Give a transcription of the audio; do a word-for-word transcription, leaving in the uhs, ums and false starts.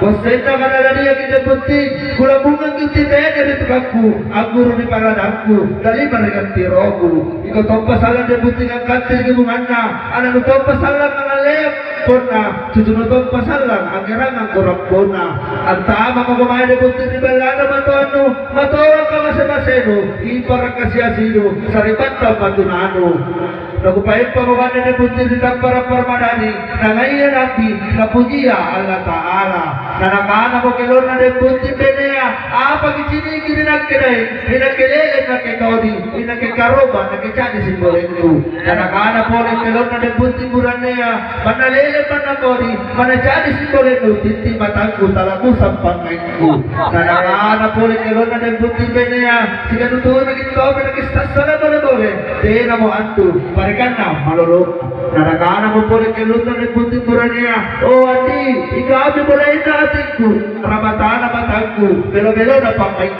Wassenna kana laniaki Deng Bunting, kulambungangki titene ri tukakku, angguru ri paradangku, lalipa ri kantiroku. Iko tompa sallang Deng Bunting angkantiliki bunganna, ana'nu tompa sallang angngallea ponna, cucunu tompa sallang angngerangang korappona. Antamako mae Deng Bunting ri balla'na matoannu, matoa kamase-masenu, iparakka siasinu, sari'battang patunanu. Nakupaempamo anne Deng Bunting ri tappara' paramadani, nangaia na'bi, napujia Allata'ala. Nanakanamo kelonna Deng Bunting benea, "Apa kiciniki ri nakke, Daeng? Ri nakke lele, nakke kodi, ri nakke karoba, nakke ca'di simbolengku." Nanakana pole kelonna Deng Bunting bura'nea, "Manna lele, manna kodi, manna ca'di simbolengku, titti' matangku, talakusang pangngaingku." Nanakana pole kelonna Deng Bunting benea, "Sikatutuimaki topa nakissassala bole-bole, tenamo antu, parekanna malolo." Nanakanamo pole kelonna Deng Bunting bura'nea, "O Andi, ikammi bolaenna atikku, ramatana matangku, belo-belona pammaikku."